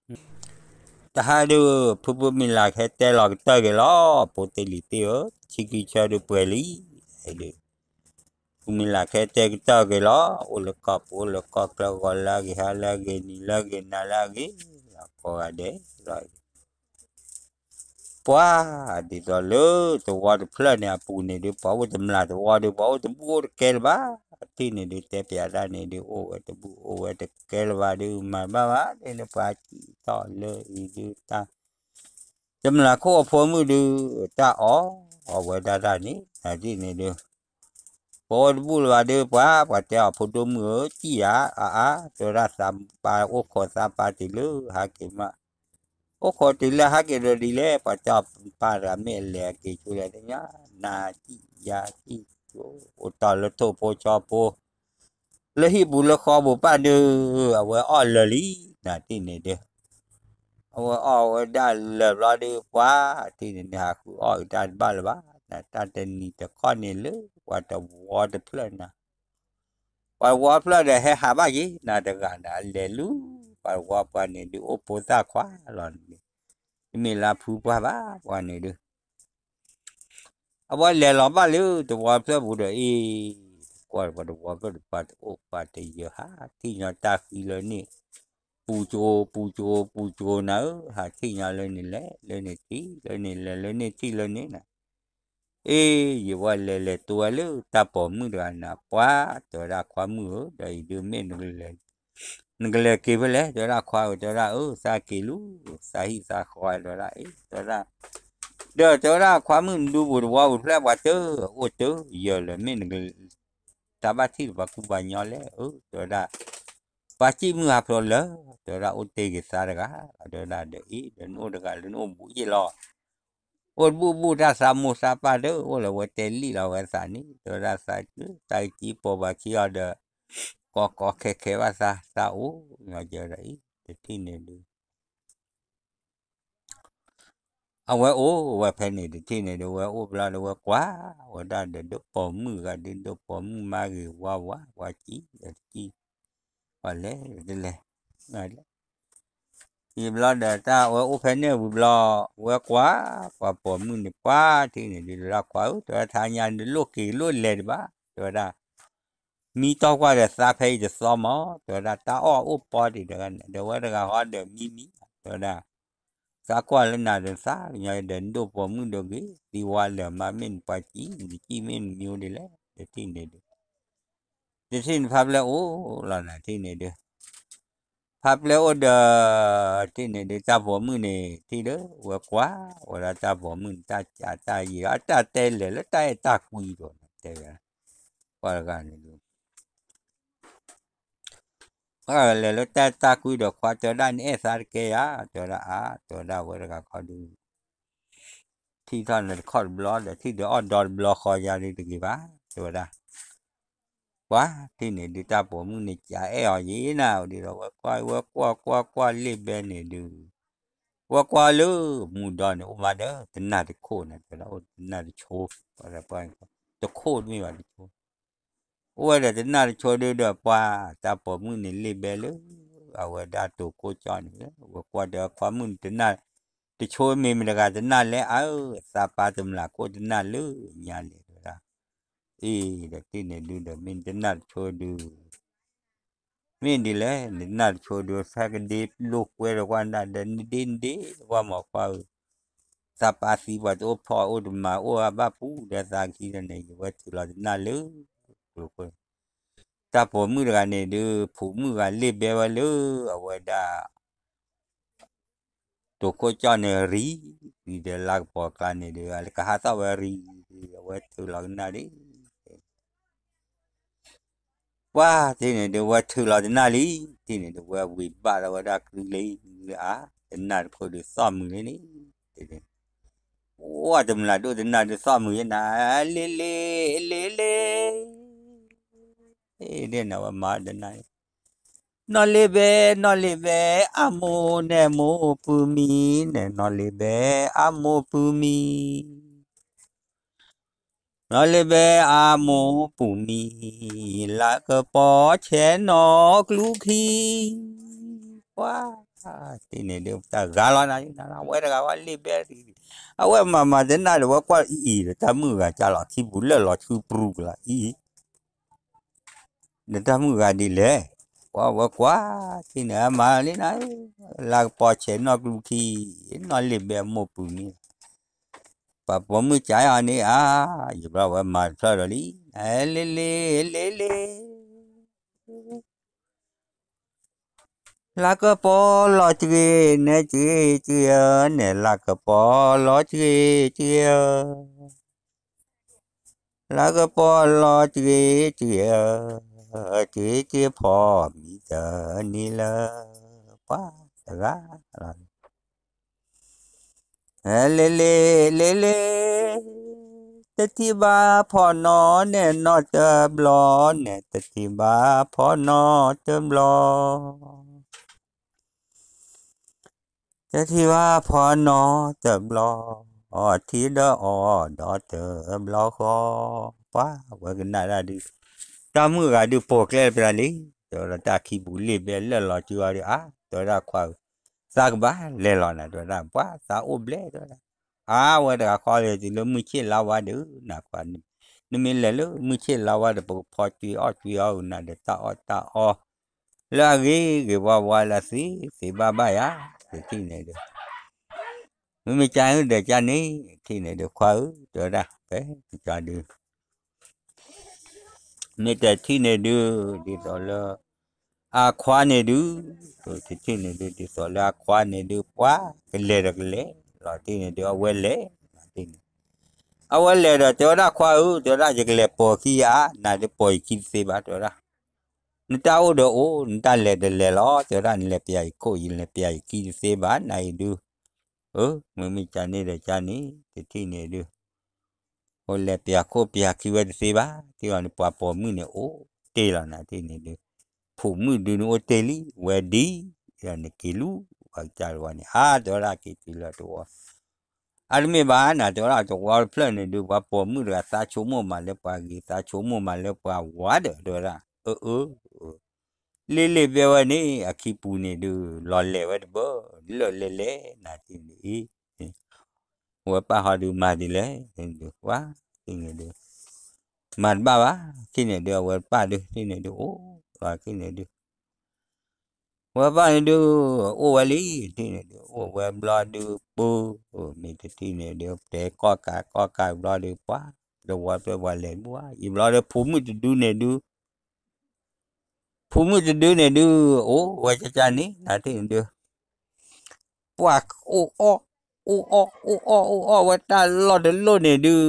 တဟါဒုး ဖုဖုမံၤလၢ်ခဲတဲလီၤကတၢၢ်က့ၤလီၤ, ဖိသ့ၣ်လံၤသ့ၣ်ဧၢ, ဆံခံဆၢဒုးပှဲၤလံ, ဒုး ဖုမံၤလၢ်ခဲတဲကတၢၢ်က့ၤလီၤ, အိၣ်လၢကီၢ်ပူၤ အိၣ်လၢကီၢ်ချၢ ဂီၤလၢအဂ့ၤ ဟါလၢအဂ့ၤ နံၤလၢအဂ့ၤ နၤလၢအဂ့ၤ, ကိးဂၤဒဲးလီၤ. ပှၤ ဒ်သိးလၢသဝီတဖျၢၣ်န့ၣ်အပူၤန့ၣ်ဒုး ပှၤအိၣ်တမျၢ်သဝီဒုး ပှၤအိၣ်တဘူၣ်အိၣ်တကဲလၢၤဘၣ်, ထံၣ်န့ၣ်ဒုး တဲပျးတၢ်န့ၣ်ဒုး အိၣ်ဝဲတဘူၣ်အိၣ်ဝဲတကဲလၢၤဘၣ်ဒုး မၤဘၣ်ဘၣ် ဒ်န့ၣ်ပှၤစံးထီၣ်လၢအံၤဒုးတၢ် တမျၢ်ခိၣ်အဖိမုၣ်ဒုး တၢ်အီၣ်အီၣ်ဝဲဒၣ်တၢ်န့ၣ် နထံၣ်န့ၣ်ဒုး ပှၤအိၣ်တဘူၣ်လၢၤဘၣ်ဒုး ပှၤ ပှၤတဲအီၤ ဖိဒိၣ်မုၣ်ဧၢ စံၣ်ယၤအါအါ တဲဝဲဒၣ် သးပၢ်အိၣ်ခိးသးပၢ်တုၤလၢဟဲက့ၤမး, အိၣ်ခိးတုၤလၢဟဲက့ၤဒီးဒ်လဲၣ် ပှၤတဲအီၤပၢ်တဂၤမ့ၢ်အလဲၤအက့ၤဆိလဲၣ်တညါ နၤစံၣ်ယၤစံၣ် အိၣ်တီၢ်လၢထိၣ်ဖိဆီဖိ လၢဟံၣ်ပူၤလၢဃီပူၤပၣ်ဒုး အဝဲအီၣ်လၢာ်လံ နထံၣ်န့ၣ်ဒုး အဝဲအီၣ်ဝဲဒၣ်လၢာ်ဘျီဒုး ပှၤထံၣ်န့ၣ်န့ၣ် ဟးဃုအီၣ်က့ၤတၢ်တဘၣ်လၢၤဘၣ်, နတၢ်တနံၤတခီန့ၣ်လၢ ပှၤတဝီတဖျၢၣ်နၤ, ပှၤတဝီဖျၢၣ်ဒီးဟဲဟးဘၣ်က့ၤ နတဂၤနၤလဲၤလူၤ, ပှၤတဝီပှၤန့ၣ်ဒုး အိၣ်ဖိသၣ်ခွါလီၤန့ၣ်, တမ့ၢ်လၢဖုပှၢ်ဘၣ် ပှၤန့ၣ်ဒုး အဝဲလဲၤလီၤဘၣ်လၢတဝီဖျၢၣ်ပူၤဒီးအ့ၣ်, ကွၢ်ပှၤတဝီဖျၢၣ်ဒီးပှၤတအိၣ်ပှၤတယၢၤ ဟးထံၣ်ညီတၢ်ဃံလၢန့ၣ်, ပူၤကၠိ ပူၤကၠိ ပူၤကၠိနၤဧၢ, ဟးထံၣ်ညီလၢန့ၣ်လဲၤ လၢန့ၣ်ထံၣ် လၢန့ၣ်လဲၤ လၢန့ၣ်ထံၣ်လၢန့ၣ်နၤ, အ့ၣ် ယဝဲလဲၤလဲၤတိဝဲလၢတၢ်ပိာ်မုၣ်တဂၤနၤ ပှၤ တဲဝဲဒၣ်ခွါမုၣ်ဧၢ ဒီးအံၤဒုးမ့ၢ် နကလဲၤက့ၤဖဲလဲၣ် တဲဝဲဒၣ်ခွါဧၢ တဲဝဲဒၣ်အၢ သးက့ၤလူၤ သးဟံၣ်သးဃီ တဲဝဲဒၣ်အ့ၣ် တဲဝဲဒၣ် ဒီးတဲဝဲဒၣ်ခွါမုၣ် နဒူပူၤတဝီပူၤဖျဲၣ်ပှၤတၢၢ် အိၣ်တၢၢ်ယၢၤလၢၤ မ့ၢ်နက တၢ်ဘၣ်ထံၣ်ပှၤကူပှၤညီလဲၣ် အၢ တဲဝဲဒၣ် ပှၤစံၣ်မုၢ်ဟးဖျိးလၢ တဲဝဲဒၣ်အိၣ်တ့ၢ်ဂ့ၤသးတဂၤ တဲဝဲဒၣ်ဒီးအ့ၣ် ဒီးနအိၣ်တဂၤလၢနအိၣ်ဘူးအ့ၣ်လီၤ အိၣ်တဘူၣ်ဘူၣ်တၢ်သးမိၢ်သးပၢ်ဒီး အိၣ်လၢဝဲတဲလံၣ်လီၤဝဲသးန့ၣ် တဲဝဲဒၣ်သး သးကံပီၤပှၤခံအီၤဒီး ကီကီခဲခဲဘၣ်သး သးအိၣ်ညီကဲဒီးအံၤ တထံၣ်န့ၣ်ဒုး အဝဲအိၣ်ဝဲဖဲန့ၣ် တထံၣ်န့ၣ်ဒုး ဝဲအိၣ်ဘျီဒီးဝဲကွၢ်ဝဲဒၣ်ဒီး ဒိၣ်ပိာ်မုၣ်ဂၤဒုး ဒိၣ်ပိာ်မုၣ်မါဂ့ၤဝါဝါ ပှၤစံၣ်ဒီးတစံၣ် ပှၤလဲၤတလဲၤ ယဘျီဒီးတၢ်ဝဲအိၣ်ဖဲန့ၣ်ဝံၤဘျီ ဝဲကွၢ် ပှၤပိာ်မုၣ်န့ၣ် ပှၤထံၣ်န့ၣ်ဒုး လၢခွါဧၢ တဲဝဲဒၣ် ထါညါန့ၣ် လိၣ်က့ၤလိၣ်လဲၤဒံးဘၣ် တဲဝဲဒၣ် မံတီၢ်ကွၢ်ဒီးသးဖဲအံၤတသီမး တဲဝဲဒၣ် တၢ်အီၣ်အိၣ်ပီတ့ၢ်ဒီး ဒီးဝဲတဂၤဟီဒီးမံမံ တဲဝဲဒၣ် သးကွၢ်လၢနၤဒီးသးကညီဒီး နဒိၣ်ပိာ်မုၣ်ဒိၣ်ဂ့ၤ သံဝါလၢာ်မး မ့ၢ်နပှၤစံၣ် နစံၣ်မ့ၢ်နမံၤအိၣ်ဒ်လဲၣ် တထံၣ်န့ၣ်ဒုး တထံၣ်န့ၣ်ဖးပျဲၢ်အိၣ်လီၤနၤ ထံၣ်န့ၣ်ဒုး ဖးပျဲၢ်အိၣ်ဒီး ထံၣ်န့ၣ်ဒုး တၢ်ပိာ်မုၣ်န့ၣ် ထံၣ်ဒီး ဝဲကွၢ်ဝဲဒၣ်တၢ်ပိာ်မုၣ်န့ၣ် တၢ်ကးတၢ်ယံာ် အတၢ်တဲလဲၤလၢတၢ်အဲၣ်တၢ်ကွံဒီး တဲဝဲ ပှၤတဂၤန့ၣ်ဒုး ပှၤလဲၤလၢတၢ်အဲၣ်တၢ်ကွံဒီး ခွါတဲဝဲဒၣ် နအဲၣ်သးတကဲဧါ တဲဝဲဒၣ်အါ တဲဝဲဒၣ်ဝဲတဂၤခီဒုး ထံၣ်ထီၣ်နတခီၣ်တဘျီဒီး ထံၣ်ဒီးအီၣ်ဒီတဘျီဃီယါဒုးတဂ့ၤဘၣ် တဲဝဲဒၣ် ပှၤထံၣ်န့ၣ်ဒုး တၢ်ပိာ်မုၣ်န့ၣ် ကးအဲၣ်အီၤယံၤနၤ ဒ်ဒီးဝဲကွၢ် ဝဲကွၢ်ကွၢ်ကွၢ်လ့ၣ်ဘဲန့ၣ်ဒုး ဝဲကွၢ်လၢမူဒီန့ၣ် အိၣ်မးဒီး တနၢ်တခိၣ်န့ၣ် တဲဝဲဒၣ် အိၣ်တနၢ်တဆိ ပှၤ တခိၣ်တမ့ၢ်ဘၣ်တဆိ အိၣ်ဝဲဒီးတနၢ်တဆိဒုးဒီး ပှၤတၢ်ပိာ်မုၣ်န့ၣ် လ့ၣ်ဘဲလၢ အဝဲဒၣ်တိၤခိၣ်ကၠီန့ၣ် ဝဲကွၢ်ဒီးခွါမုၣ်န့ၣ် တနၢ်တဆိမ့ၢ်မတၤတဂၤတနၢ်လဲၣ် အၢ သးပၢ်တမျၢ်ခိၣ်တနၢ်လၢညါလဲၣ် တဲဝဲဒၣ် အ့ၣ် ဒီးထံၣ်န့ၣ်ဒုးဒီး မ့ၢ်နတနၢ်တဆိဒုး မ့ၢ်ဒ်လဲၣ် နတနၢ်တဆိဒုး ဖဲကဒ့လိာ်ကွဲဒီးကွၢ်နၤဒီး နဒ့နဒ့ ဝဲမၤခွါဧၢ သးပၢ်သံပှၤတအိၣ်ဖီၣ်အိၣ်တမၤအိၣ်ဘၣ်ပူၤဒီးသးကသံဒီးန့ၣ် ယဝဲထုးလီၤတနၢ်လၢ ကျိၤခိၣ် တၢ်ပိာ်မုၣ်တဂၤန့ၣ်ဒုး ဖိမုၣ်ဂၤလ့ၣ်ဘဲဝဲလၢ အဝဲဒၣ် တိၤခိၣ်ကၠီန့ၣ်ရံ ရံဒီးလါကပီၤကျါန့ၣ်ဒုး လၢကဟးသီၣ်ဝဲရံ အဝဲထုးလီၤကနၣ်လံ ပှၤထံၣ်န့ၣ်ဒုး ဝဲထုးလီၤတနၢ်လံ ထံၣ်န့ၣ်ဒုး ဝဲဝံၤဘၣ်ဒီးဝဲဒၣ်ကရံလံ အါ တနၢ်တခိၣ်ဒုးသီၣ်မုာ်လံန့ၣ် အိၣ်တမျၢ်ဒိၣ်တနၢ်ဒုးသီၣ်မုာ်ယဲနၤ လ့လ့ လ့လ့ ဒ်န့ၣ်ဝဲမၤတနၢ် နီၢ်လ့ဘဲ နီၢ်လ့ဘဲ အမိၢ်နဲၣ်မိၢ်ပုၢ်မံၤ နဲၣ်နီၢ်လ့ဘဲ အမိၢ်ပုၢ်မံၤ နီၢ်လ့ဘဲ အမိၢ်ပုၢ်မံၤ လၢကပီၤဆဲးနီၢ်ကျူခံ ပှၤ တထံၣ်န့ၣ်ဒုး တၢ်ဂၤလီၤနၤ အဝဲတဂၤဝဲလ့ာ်ဘဲ, အဝဲမၤမၤတနၢ်ဒီး ဝဲကွၢ်အံၤအံၤဒီး တၢ်မုၣ်ဂၤကၢ်လီၤ ခံပူၤလၢာ်လီၤဆူပရူၤကလီၤအံၤ ဒီးတၢ်မုၣ်ဂၤဒ်လဲၣ်, ကွၢ်ဝဲကွၢ် ထံၣ်န့ၣ်အမၤလံနၤ, လါကပီၤဆဲးနီၢ်ကျူခံ, နီၢ်လ့ာ်ဘဲအမိၢ်ပူၤန့ၣ်, ပှၤပိာ်မုၣ်ကၢအီၤန့ၣ်ဧါ, ယဘျီဝဲမၤတဖျၢၣ်ဒီးလံ, လ့လ့လ့လ့ လါကပီၤလီၤစှ့ၤ နဲစှ့ၤစှ့ၤဧၢ, နဲလါကပီၤလီၤစှ့ၤစှ့ၤဧၢ, လါကပီၤလီၤစှ့ၤစှ့ၤဧၢ, စှ့ၤစှ့ၤဖီမံတန့ၢ်လၢၤ, ပှၤတဂၤလီၤ လ့လ့ လ့လ့, တထံၣ်ဘၣ်ဖီနီၢ်နဲၣ်နီၢ်တဘျီ, နဲတထံၣ်ဘၣ်ဖီနီၢ်တဘျီ, တထံၣ်ဘၣ်ဖီနီၢ်တဘျီ, ထံၣ်ဒီးအီၤဒီးတဘျီဃီ, ပှၤဝဲကနၣ်ဒၣ်ဒုး, တၢ်မုၣ်ဂၤဒုးပိာ်ကျဲလၢပျၢၤလံ, တဲဝဲဒၣ်တၢ်ခံပူၤလ့ာ်ဘဲလၢာ်လီၤစုအီၤဒုး, အါ တဲဝဲဒၣ်ခွါဧၢ သးကဘၣ်လဲၤလီၤနၤ တဲဝဲဒၣ်, ပှၤသးအိၣ်ဘျဲၣ် တဲဝဲဒၣ်, အါဝဲတဂၤဃီလဲၤတုၤလၢမုၢ်ဆ့ၣ်လါဝါဒုး နၤခွါန့ၣ်, နမ့ၢ်လဲၤလၢမုၢ်ဆ့ၣ်လါဝါဒီး ပကဖီကွံာ်အီၣ်ကွံာ်အီၣ်နၤဒီးတၢ်အီၣ်တၢ်အီ, လၢအဂ့ၤဂ့ၤဝါဝါလၢသ့သ့ဘၣ်ဘၣ်ယၤ, တထံၣ်န့ၣ်ဒုး, မ့မ့ၢ်ကန့ၣ်ဒီးကန့ၣ်, ထံၣ်န့ၣ်ဒုးခွါဧၢ တဲဝဲဒၣ်, ဖဲကဒုး မ့ၢ်တထံၣ်န့ၣ်ဒုး, ဒ်သိးလၢ အခွါန့ၣ်ဒုး, တထံၣ်န့ၣ်ဒုး ဒ်သိးလၢအခွါန့ၣ်ဒုး ပှၤကလဲၤဒီးကလဲၤလီၤ တထံၣ်န့ၣ်ဒုး အဝဲလဲၤ, အဝဲလဲၤဒီး တဲဝဲဒၣ်ခွါဧၢ တဲဝဲဒၣ် ယကလဲၤပိာ်ခံယၤ, နၤဒုးပိာ်ယခံတသ့ဘၣ် တဲဝဲဒၣ်, နတၢ်အိၣ်ဒီးအိၣ် နတၢ်လဲၤဒီးလဲၤလီၤ တဲဝဲဒၣ်, နလဲၤပျၢ်ယခိၣ်ယလဲၤပျၢ်ယခံတသ့ဘၣ် နၤအံၤဒုး, အၢ မ့မ့ၢ်ကန့ၣ်ဒီးကန့ၣ် တထံၣ်န့ၣ်ဒုး အိၣ်လဲၤပျၢ်ခိၣ်ပျၢ်ခံဝဲတသ့ဘၣ်, ထံၣ်အီၤန့ၣ်ပှၤပိာ်မုၣ်န့ၣ်အိၣ်တ့ၢ်လီၤနၤ တထံၣ်န့ၣ်ဒုး, ဖိးမုၣ်ဒုးန့ၣ်အိၣ်တ့ၢ်လံ ဝဲဒ်, နက့ၤလူၤ ပှၤကစၢ်တဝီန့ၣ် အါ တဲဝဲဒၣ်က့ၤတုၤလၢတဝီ, အါတမ့ၢ်ဘၣ်နၤ တဲဝဲဒၣ် တဝီတဖျၢၣ်န့ၣ်ဒုး ပှၤပိာ်မုၣ်တဂၤသးဆိကမိၣ်မးလၢပှၤဂ့ၤ သးဆိကမိၣ်မးလၢပှၤဝါဒီး တဲဝဲဒၣ်, အၢ အၢ လ့လ့ဘဲဝဲန့ၣ် အခံပူၤန့ၣ်ဒုး လီၤလဲၤဝဲတဘၢ လၢာ်လဲၤလဲၤနၤ တထံၣ်န့ၣ်အံၤ, ဝဲပၢ်ဟီဒုးမၤဒ်လဲၣ်, ဝါ တထံၣ်န့ၣ်ဒုး မၤတဘၣ်ဘၣ်, တထံၣ်န့ၣ်ဒုး အဝဲပၢ်ဒုး တထံၣ်န့ၣ်ဒုး အိၣ်လီၤ တထံၣ်န့ၣ်ဒုး ဝဲပၢ်န့ၣ်ဒုး အိၣ်ဝဲလံ တထံၣ်န့ၣ်ဒုး အိၣ်ဝဲဘျီဒုး ပူၤ မ့ၢ်တထံၣ်န့ၣ်ဒုး တဲကီၢ်ကးကီၢ်ကးဘျီဒုး ပှၤ တဝီဖျၢၣ်ပှၤလဲၤဘူၣ်ဧါ ယံာ်ဘျီဒုး ဖိးမုၣ်တဒုန့ၣ်ဒုး ဖိးမုၣ်တဒုန့ၣ်ဒုး အိၣ်ဝဲကကန့ၣ် နၤတထံၣ်န့ၣ်ဒုး ပှၤအိၣ်အီၣ် အိၣ်အီၣ် အိၣ်အီၣ် အိၣ်အီၣ်ဝဲတၢ်လီၢ်တလီၢ်န့ၣ်ဒုး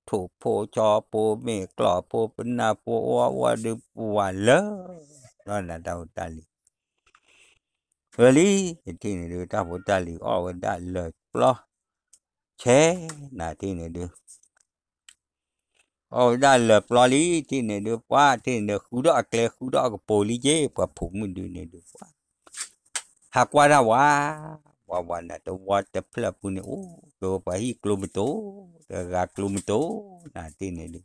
ထိၣ်ဖိဆီဖိ မ့ၢ်ကျီၢ်ဖိ ပနၢ်ဖိ အိၣ်အီၣ်ဝဲဒုး ပှၤလၢာ် ဒီးနၤတၢ်ဖိတၢ်လံၤ ဝဲလံ တထံၣ်န့ၣ်ဒုး တၢ်ဖိတၢ်လံၤအီၣ်ဝဲဒၣ်လၢာ်ပျီ ဆဲး နၤတထံၣ်န့ၣ်ဒုး အီၣ်ဝဲဒၣ်လၢာ်ပျီလံ တထံၣ်န့ၣ်ဒုး ပှၤတထံၣ်န့ၣ်ဒုး ဃုဒီးအကျဲ ဃုဒီးအကပိၤလံက့ၤ ပှၤဖိးမုၣ်ဒုးန့ၣ်ဒုး ပှၤ ဟးကွၢ်တၢ်ဝဲ ဝဲဝဲနၤ တဝီတဖျၢၣ်ပူၤန့ၣ် အိၣ်က့ၤဝဲပှၤဟံၣ်ကျိမတိၤ တဂၤကျိမတိၤ နၤတထံၣ်န့ၣ်ဒုး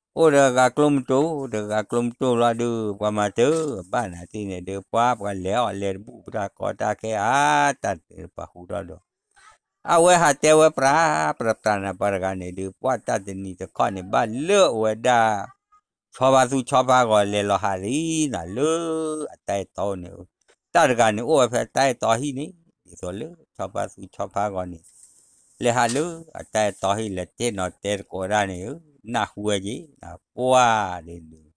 အိၣ်ဒီးဂၤကျိမတိၤ တဂၤကျိမတိၤဘျီဒုး ပှၤမၤတၢ်ဘၣ်နၤတထံၣ်န့ၣ်ဒုး ပှၤ ပှၤလဲၤအီၣ်လဲၤတဘူၣ် ပတၢ်ကီတၢ်ခဲအါ တၢ်ပှၤဟူထီၣ်ဒီး အဝဲဟးတဲဝဲပြး ပြးပြးနၤ ပှၤတဂၤန့ၣ်ဒုး ပှၤတၢ်တနံၤတခီန့ၣ် ဘၣ်လၢအဝဲဒၣ် ဆီဖါသူဆီဖါဂီၤ လဲၤလီၤဟးလံနၤ လၢအတၢ်အဲၣ်တီန့ၣ် တၢ်တဂၤန့ၣ် အိၣ်ဝဲဖဲတၢ်အဲၣ်တီဟံၣ်န့ၣ် ဒ်သိးလၢဆီဖါသူဆီဖါဂီၤန့ၣ် လဲၤဟးလၢအတၢ်အဲၣ်တီဟံၣ် လဲၤတဲနီၤတဲသကိးဒၣ်န့ၣ် နၢ်ဟူဝဲက့ၤ ပှၤဒ်န့ၣ်ဒုး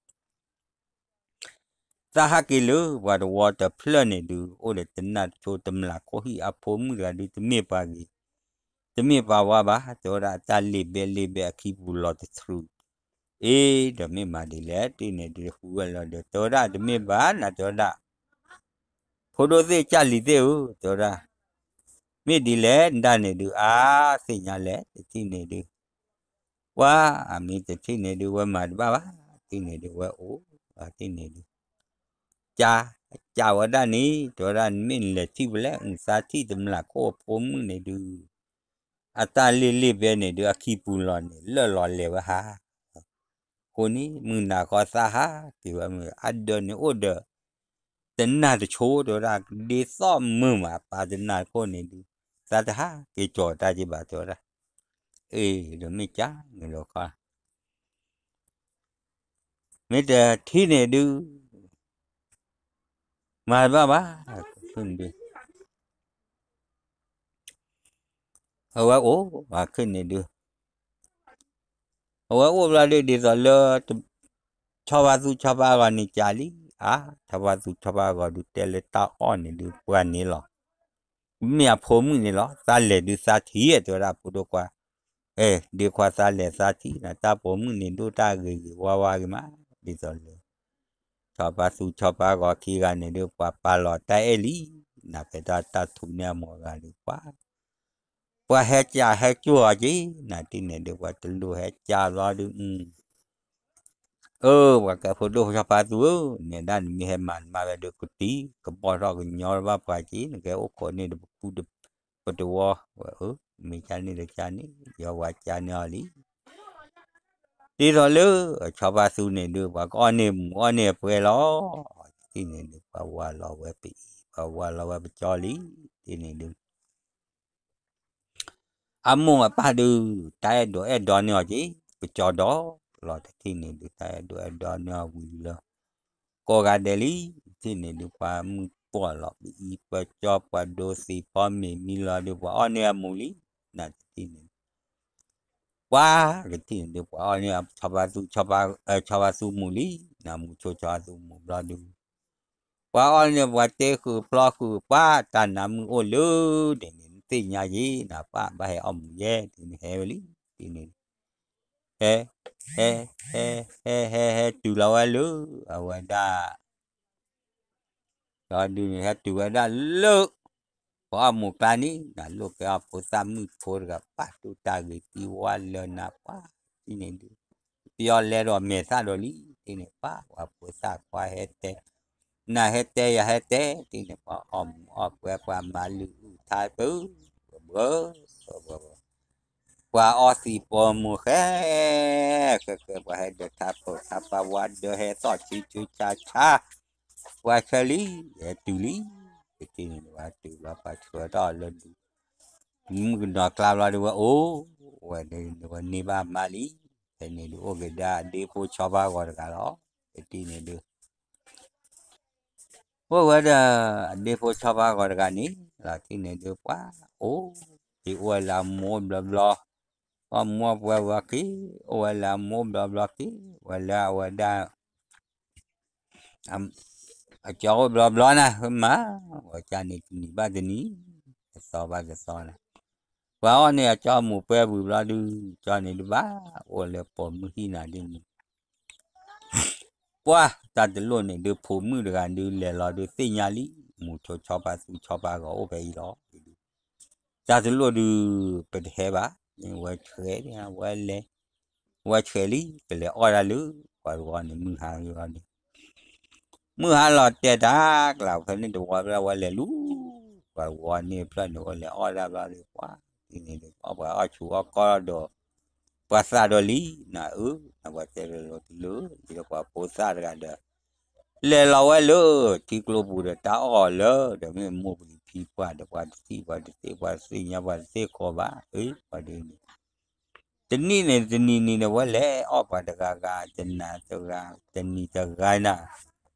သးဟးက့ၤလၢပှၤတဝီတဖျၢၣ်န့ၣ်ဒုး အိၣ်ဒီးတနၢ်တဆိ တမျၢ်ခိၣ်ဟံၣ် အဖိမုၣ်တဂၤဒုး တမ့ၢ်ပှၤဂ့ၤ တမ့ၢ်ပှၤဝါဘၣ် တဲဝဲဒၣ် အတၢ်လ့ာ်ဘဲလ့ာ်ဘဲအခံပူၤလီၤတသရူး အ့ ဒီးမ့ၢ်မၤဒ်လဲၣ် တထံၣ်န့ၣ်ဒုး ဃုဝဲလီၤဒီး တဲဝဲဒၣ် တမ့ၢ်ဘၣ်နၤ တဲဝဲဒၣ် ဖိဒိၣ်သ့ၣ်ကၢ်လံၤသ့ၣ်ဧၢ တဲဝဲဒၣ် မ့ၢ်ဒ်လဲၣ် နတၢ်န့ၣ်ဒုး အါ သ့ၣ်ညါလဲၣ် တထံၣ်န့ၣ်ဒုး ပှၤ အမ့ၢ်တထံၣ်န့ၣ်ဒုး ဝဲမၤတဘၣ်ဘၣ် တထံၣ်န့ၣ်ဒုး ဝဲအိၣ် တထံၣ်န့ၣ်ဒုး ကၢ် ကၢ်ဝဲဒၣ်န့ၣ် တဲဝဲဒၣ် မ့ၢ်နလဲၤထံၣ်ဖဲလဲၣ် သးထံၣ်တမျၢ်ခိၣ်အဖိမုၣ်န့ၣ်ဒုး အတၢ်လ့ာ်လ့ာ်ဘဲန့ၣ်ဒုး အခံပူၤလီၤန့ၣ် လၢာ်လီၤလဲၤဝဲဟး အဃိန့ၣ် မုၢ်နၤဃီသးဟးက့ၤဝဲမုၢ် အဒၢးန့ၣ်အိၣ်ဒီး တနၢ်တဆိ တဲဝဲဒၣ် ဒ်သိးမုာ်မး ပၢ်တနၢ်တခိၣ်န့ၣ်ဒုး သးတဟးက့ၤကၠီၤတၢ်က့ၤဘၣ် တဲဝဲဒၣ်. အ့ ဒီးမ့ၢ်ကၢ်န့ၣ်ဒီးခီ မ့ၢ်တထံၣ်န့ၣ်ဒုး မၤတဘၣ်ဘၣ် ဒုး အဝဲအိၣ် အခဲန့ၣ်ဒုး အဝဲအိၣ်ဘျီဒုး ဒ်သိးလၢ ဆီဖါသူဆီဖါဂီၤန့ၣ်ကၢ်လံ, အါ ဆီဖါသူဆီဖါဂီၤဒုး တဲလၢတၢ်အီၣ်န့ၣ်ဒုး ပှၤန့ၣ်လီၤ. မ့ၢ်အဖိမုၣ်န့ၣ်လီၤ. သးလဲၤဒုးသးထံၣ် တဲဝဲဒၣ် ဖိဒိၣ်ခွါ, အဲ ဒ့ခွါ သးလဲၤသးထံၣ်နၤ တၢ်ပိာ်မုၣ်န့ၣ်ဒိၣ်တၢ်ဂ့ၤဂ့ၤဝါဝါဂ့ၤမး, ဒ်သိးလၢ ဆီဖါသူဆီဖါဂီၤခံဂၤန့ၣ်ဒုး ပှၤပာ်လီၤတၢ်အဲၣ်လံ, နၤဖဲတၢ်တၢ်ထူန့ၢ်အမိၢ်ဂၤဒုး ပှၤ ပှၤဟဲကၢ်ဟဲကၠိၢ်အီၤက့ၤ နၤတထံၣ်န့ၣ်ဒုး ပှၤတလိၣ်ဟဲကၢ်ဘျီဒုး အၢ ပှၤကဲဖိဒိၣ်ဆီဖါသူဧၢ, နဲဒၣ်နမ့ၢ်ဟဲမၤနမါဖဲဒုး ကတံၤကဘီၣ်ထီၣ်ကညီဘၣ်ပှၤက့ၤ နကဲအိၣ်ခိးန့ၢ်ဒီးပကူဒီးပတဝီ, ဝဲအၢ မ့ၢ်ကၢ်န့ၣ်ဒီးကၢ်န့ၣ် ယဝဲကၢ်န့ၢ်အီၤလံ. ဒ်သိးလၢ ဆီဖါသူန့ၣ်ဒုး ပှၤကအီၣ်န့ၢ်မူးအီၣ်န့ၢ်အပှဲၤလီၤ, တထံၣ်န့ၣ်ဒုး ပှၤဝၤလီၤဝဲပအံၤ ပှၤဝၤလီၤဝဲပကၠီလံ, တထံၣ်န့ၣ်ဒုး အမိၢ်အပၢ်ဒုး တၢ်အဲၣ်ဒိးအဲၣ်ဒိးန့ၢ်အီၤက့ၤ ပကၠီဒီးလီၤ, တထံၣ်န့ၣ်ဒုး တၢ်အဲၣ်ဒိးအဲၣ်ဒိးန့ၢ်အီၤဝံၤလၢ ကိးဂၤဒဲးလံ, တထံၣ်န့ၣ်ဒုး ပှၤမုၢ်ပှီၢ်လီၤ ပအံၤပကၠီ ပှၤဒိသံးဖီမ့ၤမံလီၤဒုး ပှၤအီၣ်န့ၢ်အမူးလံ, နၤတထံၣ်န့ၣ် ပှၤကထံၣ်န့ၣ်ဒုး ပှၤအီၣ်န့ၢ် ဆီဖါသူ ဆီဖါသူမူးလံ, နမူးဆိဆီဖါသူမူးဘျီဒုး ပှၤအီၣ်န့ၢ်ပှၤတ့ဃုာ်ဖျီဃုာ် ပှၤတၢ်နါမုၢ်အိၣ်လၢဒဲးန့ၣ် နသ့ၣ်ညါယဲ နပၢ်ဘၣ်ဟဲအီၣ်မူးယဲ ဒ်န့ၣ်ဟဲဝဲလံ, ဒ်န့ၣ် ဟဲ ဟဲ ဟဲ ဟဲ ဟဲ ဟဲတုၤလီၤဝဲလၢ အဝဲဒၣ် ဒီးဒုးန့ၣ် ဟဲတုၤဝဲဒၣ်လၢ ပှၤအီၣ်မူးကျါန့ၣ် နလိၣ်ကဲအီၣ်ဖိသၣ်မုၣ်ဖိတဂၤ ပာ်ဒိၣ်တၢ်ဂ့ၤသံဝါလၢနၤ ပှၤတထံၣ်န့ၣ်ဒုး ပယီၤလဲၤဒီးမဲာ်သၣ်ဒီးလံ, တထံၣ်န့ၣ် ပှၤ ပှၤဖိသၣ်ခွါဟဲတဲ နၤဟဲတဲယၤဟဲတဲ တထံၣ်န့ၣ် ပှၤအီၣ်မူးအီၣ်ပှဲၤ ပှၤမၤလုၢ်အုၣ်ထါပၢ ပှၤ ပှၤအီသံးပိာ်မူးဃဲ ဃဲဃဲ ပှၤဟဲဒၢးထါပိာ်ထါပာ်ဝါဒၢးဟဲသီၣ်ဆူဆူဆါဆါ ပှၤဆၢလံ ဟဲတုၤလံ, တထံၣ်န့ၣ် ပှၤတုၤဘျီ ပှၤဆှၢထီၣ်လၢဒုး မုၣ်ကနီၤကျါဘျီဒုး ဝဲအိၣ်ဝဲဒၣ် ဝဲန့ၢ်ဘၣ်မါလံ, ဖဲန့ၣ်ဒုး အိၣ်က့ၤဒၣ်အဒ့ဖိဆီဖါဂီၤတဂၤလီၤ, တထံၣ်န့ၣ်ဒုး အိၣ်ဝဲဒၣ် အဒ့ဖိဆီဖါဂီၤတဂၤန့ၣ် လီၤတထံၣ်န့ၣ်ဒုး ပှၤအိၣ် က့ၤအိၣ်ဝဲလၢအမိၢ်အိၣ်ဘျီဘျီ, အမိၢ်ပှဲၤဝဲက့ၤ အိၣ်ဝဲလၢအမိၢ်အိၣ်ဘျီဘျီက့ၤ ဝဲလၢအဝဲဒၣ် အကၠီအိၣ်ဘျီဘျီနၤ မၤ ဝဲကၢ်န့ၣ်တနံၤဘၣ်တနံၤ တသီဘၣ်တသီနၤ, ပှၤအီၣ်န့ၢ်အကၠီမူးပှဲၤဝံၤဘျီဒုး ကၠီန့ၣ်ဒုးဘၣ် အိၣ်လၢပိာ်မုၣ်ဟံၣ်နၤဒ်န့ၣ် ပှၤတၢ်တလိၣ်န့ၣ်ဒုး ဖိမုၣ်တဂၤဒုး လဲၤလီၤဒုး သ့ၣ်ညါလံ မူးဆိဆီဖါသူဆီဖါဂီၤအိၣ်ဖဲအံၤလီၤ, တၢ်တလိၣ်ဒုး ပတဟဲဘၣ်, ဝဲဆှဲး ဝဲလဲၤ ဝဲဆှဲးလံ ကလဲၤအီၣ်ဒၣ်လၢ ပှၤတဝီန့ၣ် မုၢ်ဟါလီၤန့ၣ် မုၢ်ဟါလီၤတဲာ်တၢ် ကျးဖဲန့ၣ်တဝီဖဲ ဝဲလဲၤလူၤ ပှၤတဝီန့ၣ်ဖျၢၣ်န့ၣ် ဝဲလဲၤအီၣ်ဒၣ်ဘျီဒုး ပှၤ တထံၣ်န့ၣ်ဒုး အီၣ်ပှၤအီၣ်ဆူးအီၣ်ကီၢ်ဒီး ပှၤသးဒီးလံ နၤအၢ နပှၤတဲလၢလီၤတလၢ ဒ်သိးပှၤဖိသၣ်တဂၤဒီး လဲၤလီၤဝဲလၢ ထံကျိပူၤဒီး တၢ်အီၣ်လၢ ဒီးမ့ၢ်မိၢ်ပှၢ်ဖံပှၢ်ဒီး ပှၤတထံၣ်ပှၤတသ့ ပှၤတသ့ၣ်ညါ ပှၤတသ့ၣ်ဃီဘၣ် အၢ ပှၤဒ်န့ၣ် တနံၣ်န့ၣ် တနံၤနံၤန့ၣ် ဝဲလဲၤအီၣ်ပှၤတဂၤဂၤ တနၤတဂၤ တနံၤတဂၤနၤ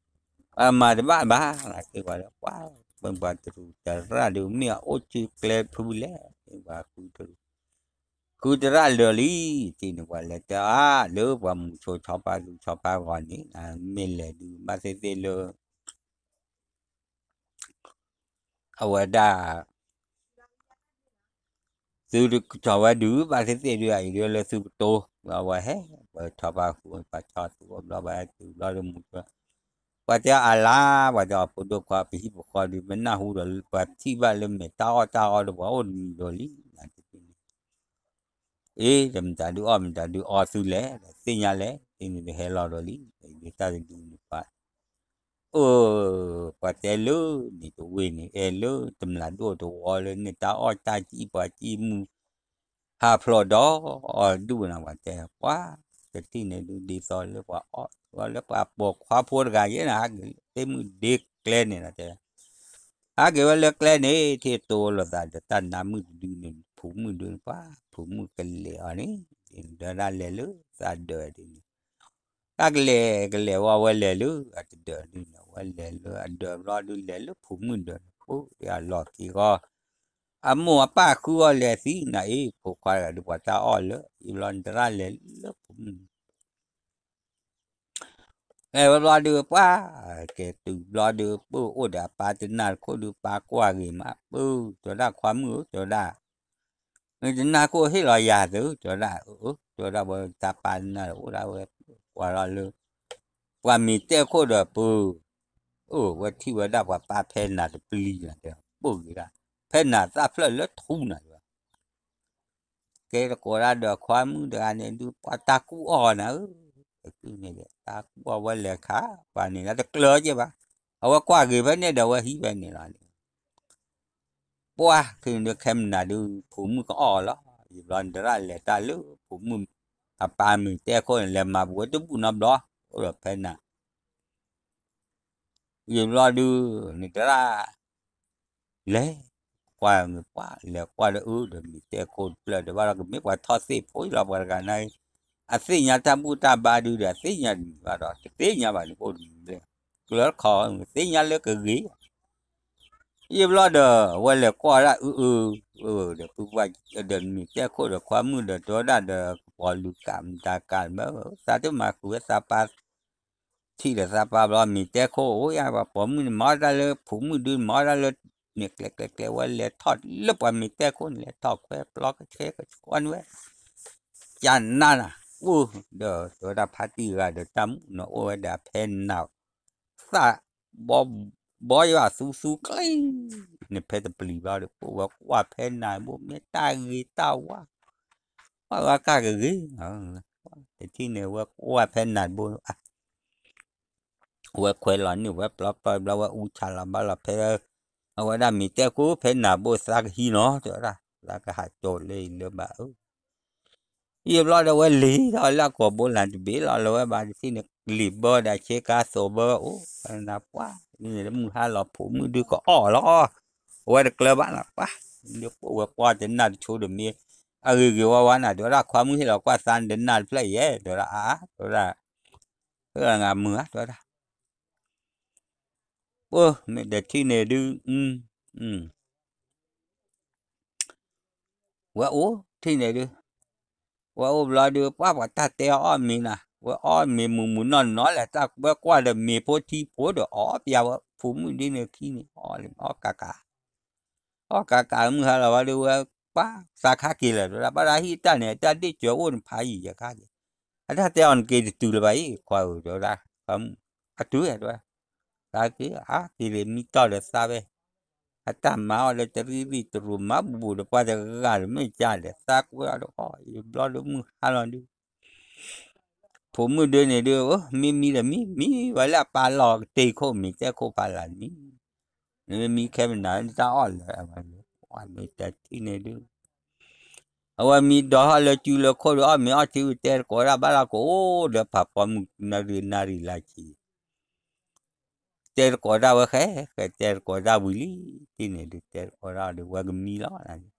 အမၤတဘၣ်ဘၣ် သ့ၣ်ပှၤလၢပှၤ ပှၤတရူးတရၣ်ဒုး မ့ၢ်အအိၣ်စုကျဲဖုလဲၣ် ပှၤဃုတရူး ဃုတရၣ်လၢာ်လံ တထံၣ်န့ၣ် ပှၤလဲၤတဲအါ လၢပှၤမူးဆိဆီဖါသူဆီဖါဂီၤန့ၣ် မ့ၢ်လဲၤဒုး ဘၣ်သ့ၣ်သ့ၣ်လၢ အဝဲဒၣ် သုကထီၣ်ဝဲဒုး ဘၣ်သ့ၣ်သ့ၣ်ဒုး အအံၤဒုးလၢသုကတိၤ ဝဲဟဲ ပှၤဆီဖါသူ ပှၤဆီသူအိၣ်ဘျီ ပှၤဟဲတုၤဘျီဒုးမူး ပှၤတဲအါလါ ပှၤတဲအီၤဖိဒိၣ်ခွါ ပဟံၣ်ပဃီဒုး ပနၢ်ဟူဒီး ပှၤထံၣ်ဘၣ်လၢမဲာ်တၢ်အီၣ်တၢ်အီဒီး ပှၤအိၣ်တမံၤဒီးလံ နတထံၣ်န့ၣ် အ့ တမတၤဒုးအီၣ်မတၤဒုးအီသုလဲၣ် သ့ၣ်ညါလဲၣ် တထံၣ်န့ၣ်ဒုးဟဲလီၤဒီးလံ ဒုးတၢ်တဒုးန့ၣ်ပှၤ အၢ ပှၤတဲလၢန့ၣ်တဝ့ၢ်န့ၣ် အဲၣ်လၢတမျၢ်ဒိၣ်တဝီလၢန့ၣ် တၢ်အီၣ်တၢ်ကံၣ်ပှၤကံၣ်မူ ဟးဖျိးဒီးအီၤဒူၣ်နၤ ပှၤတဲပှၤ တထံၣ်န့ၣ်ဒုး ဒ်သိးလၢပှၤအီၣ် လၢပှၤပိာ်ခွါဖိတဂၤယဲနၤ သ့ၣ်မုၣ်ဒ့ ဟးက့ၤဝဲလၢကျဲန့ၣ်ဒီးတဲဝဲ, ဟးက့ၤဝဲလၢကျဲန့ၣ် ထံၣ်တိလိာ်သးဒီးတၢ်နါမုၣ်တဒုန့ၣ် ဖိမုၣ်ဒုန့ၣ် ပှၤဖိမုၣ်ကလဲၤအီၤန့ၣ်, ဒီးဒၣ်လဲၤလၢသးဒၢးဒ်န့ၣ်, တၢ်ကလဲၤကလဲၤဝဲ ဝဲလဲၤလၢအတဒၢးဒ်န့ၣ် ဝဲလဲၤလၢအဒၢးဘျီဒုး လဲၤလၢဖိမုၣ်ဒၢးန့ၣ် ပှၤအလီၢ်ခံဂီၢ် အမိၢ်အပၢ်ဃုအီၤလဲၤသံနၤအံၤ ဖိခွါတဂၤဒုး ပှၤတၢ်အီၣ်လၢ အံၤဘျီန့ၣ် တရၣ်လဲၤလၢဖိမုၣ် အဲၣ်ဝဲဘျီဒုးပှၤ, ကဲတုၤဘျီဒုး ပၢၢ်အိၣ်ဒီးအပၢ်တနၢ်တခိၣ်ဒုး ပၢ်ကွၢ်ဂ့ၤမး ပၢၢ် တဲဝဲဒၣ် ခွါမုၣ်ဧၢ တဲဝဲဒၣ်, နတနၢ်ခိၣ်ဟ့ၣ်လီၤယၤသု တဲဝဲဒၣ်, အၢ တဲဝဲဒၣ် ဝဲတၢ်ပၢ်တနၢ်အိၣ်ဒၣ်ဝဲ ကွၢ်ထီၣ်လၢ ပှၤမ့ၤတဲခိၣ်ဒီးပၢၢ်, အၢ ဝဲထံၣ်ဝဲဒၣ်ပှၤပၢ်ဖဲနၤတပျံၤနၤဒီး ပၢၢ်ဂ့ၤဒၣ်, ဖဲနၤသၣ်ဖျၢၣ်လၢထူနၤဒီး ကဲတကိးဒၣ်ဒီးခွါမုၣ်တဂၤန့ၣ်ဒုး ပှၤတၢ်ကူၣ်အီၣ်နၤဧၢ, တၢ်ကူၣ်အီၣ်ဝဲလဲၤခး ပှၤန့ၣ်လၢတကျၢၤကဲဘၣ်, အဝဲကွၢ်ဂ့ၤဖဲန့ၣ်ဒီး အဝဲဟံးဖဲန့ၣ်လီၤန့ၣ်, ပှၤခဲန့ၣ်ဒုး ခဲမနၤဒုး ဖိမုၣ်ကအီၣ်လီၤ, ယဘျီန့ၣ် တရၣ်လဲၤတၢ်လၢ ဖိမုၣ် အပၢ်မ့ၤတဲခိၣ်န့ၣ် လဲၤမၤဘူးဝဲတဘူၣ်နီတဘျီ, အိၣ်ဒီးဖဲနၤ ယဘျီဒုး န့ၣ်တရၣ် လဲၤကွၢ်န့ၣ်ပှၤ လဲၤကွၢ်ဒီးအၢ ဒီးမ့ၤတဲခိၣ်တဖျၢၣ်ဒီး ဘၣ်ဒီးကမ့ၢ်ပှၤထီၣ်သ့ၣ်ဖိလီၤ ပှၤတဂၤန့ၣ်, အသ့ၣ်ညါတၢ်ဘူၣ်တၢ်ဘါဒုးဒီး အသ့ၣ်ညါတမံၤဘၣ်ဒီး တသ့ၣ်ညါဘၣ်န့ၣ် အိၣ်တမံၤဘျဲၣ်, ကျၢၤတခီ သ့ၣ်ညါလၢကဂ့ၤ ယဘျီဒီး အဝဲလဲၤကွၢ်ဒၣ်အၢ အၢ ဒီး ဒီးမ့ၤတဲခိၣ်ဒီးခွါမုၣ်ဒီး တဲဝဲဒၣ်ဒီး ကပီၤလူၤကးမတၤကးမၢ သးတမၤဃုာ်ဝဲသးပၢ် ထံၣ်ဒီးသးပၢ်ဘျီ မ့ၤတဲခိၣ်အိၣ်ယါ ပှၤပိာ်မုၣ်န့ၣ် မၤအီၣ်တၢ်လၢ ဖိမုၣ်ဒုး မၤအီၣ်တၢ်လၢ န့ၣ်ကျဲကျဲကျဲ ဝဲလဲၤထီၣ်လၢပှၤမ့ၤတဲခိၣ်န့ၣ် လဲၤထီၣ်ခွဲးပျီကဆှဲကဆှီန့ၢ်ဝဲ ကနၣ်နၤ အိၣ်ဒီး တဲဝဲဒၣ်ဖါတံၢ်ဂၤဒီးတၢ်မူနီၤ အိၣ်ဝဲဒၣ်ဖဲနၤ သး ဘီယွၤသူသူကျ့ န့ၣ်ဖဲတပျံၤဘျီဒီး ပဝဲကွၢ်ဖဲနၤဘိ မ့ၢ်တၢ်ဂ့ၤတၢ်ဝါ ကွၢ်ဝဲကၢ်ကဂ့ၤ တထံၣ်န့ၣ် ဝဲကွၢ်ဖဲနၤဘိ ဝဲခွဲးလီၤန့ၢ်ဝဲပျီပျီဘျီ ဝဲအူဆါလီၤဘၣ်လီၤဖဲ အဝဲဒၣ်မ့ၤတဲခိၣ်ဖဲနၤဘိ သးကဟံးနီၤ တဲဝဲဒၣ် သးကဟးကၠီၤလၢအံၤလၢဘၣ်ဧၢ ယဘျီဒီးဝဲလံၤဒီးလၢအကိာ်ဘိလၢတဘ့ၣ်လီၤ လၢဝဲဘၣ်တထံၣ်န့ၣ် လံာ်ဘၢဒီးဆ့ကၤသိးဘၢအိၣ် နပှၢ် မုၢ်ဟါလီၤဖိမုၣ်ဒုးကအီၣ်လီၤ အဝဲတကျၢၤဘၣ်နပှၢ် ဒ်ပဝဲကွၢ်တနၢ်တဆိဒီးမ့ၢ် အဂ့ၤဂ့ၤဝါဝါနၤ တဲဝဲဒၣ်ခွါမုၣ်ဟ့ၣ်လီၤကွၢ်သးနတနၢ်တဖျၢၣ်ယဲ တဲဝဲဒၣ်အါ တဲဝဲဒၣ် ဟဲဂၤမုာ်ဧါ တဲဝဲဒၣ် ပမ့ၢ်တထံၣ်န့ၣ်ဒုး ဝဲအိၣ်ထံၣ်န့ၣ်ဒုး ဝဲအိၣ်ဘျီဒုး ပှၤပှၤတၢ်တဲအီၣ်မ့ၤနၤ ဝဲအီၣ်မ့ၤမုာ်မုာ်နီၢ်နီၢ်လဲၣ် တၢ်ကွဲကွၢ်ဒီးမ့ၤဖိထံဖိဒီးအီၣ်ပျဲဝဲ ဖိမုၣ်ဒ်န့ၣ်ခံန့ၣ် အီၣ်လံ အီၣ်ကးကး အီၣ်ကးကးမုၢ်ဟါလီၤဝဲဒုး ဝဲပှၤသးခါက့ၤလဲၣ် တဲဝဲဒၣ် ဘၣ်ဒီးဟံၣ်တၢ်န့ၣ် တၢ်ဒ့ၣ်စၢၤအိၣ်န့ၣ်ဖးယံာ်ယဲခါက့ၤ အတၢ်တဲအီၤနက့ၤတတုၤလၢၤဘၣ်အံၤ ခွါဧၢ တဲဝဲဒၣ် အတုၤတဲဝဲ သးက့ၤ အါက့ၤလံ မံတီၢ်ဒီးသးဝဲ အတၢ်မၤအီၣ်လၢတရံးရံးတရူးမၤဘူးဘူးဒီးပှၤတဂၤဒီးမ့ၢ်ကၢ်ဒီး သးကွဲအီၤဒီးအီၣ် ယဘျီဒီးမုၢ်ဟါလီၤဒုး ဖိမုၣ်ဒုးန့ၣ်ဒုး မ့ၢ်မံဒီးမံ မံဝဲလၢအပၢ်လီၢ်ကတ့ၢ်ခိၣ် မ့ၤတဲခိၣ်ဖးလၢ်မံ နမ့ၢ်မံခဲမနၤ နတၢ်အီၣ်လၢၤ မ့ၢ်တထံၣ်န့ၣ်ဒုး အဝဲမံဒီးဟီၣ်လၢစုလၢခိၣ်ဒီး အီၣ်မ့ၤအီထံဝံၤ တဲသကိးဒၣ်ဘၣ်လီၤကအိၣ်ဒီးဖးဖီမုၢ်နၣ်ရံၣ်နၣ်ရံၣ်လၢ်ဆံး တဲသကိးဒၣ်ဝဲဃဲ ဃဲတဲသကိးဒၣ်ဝံၤလံ တထံၣ်န့ၣ်ဒုး တဲသကိးဒၣ်ဒီး ဝဲကမံလီၤ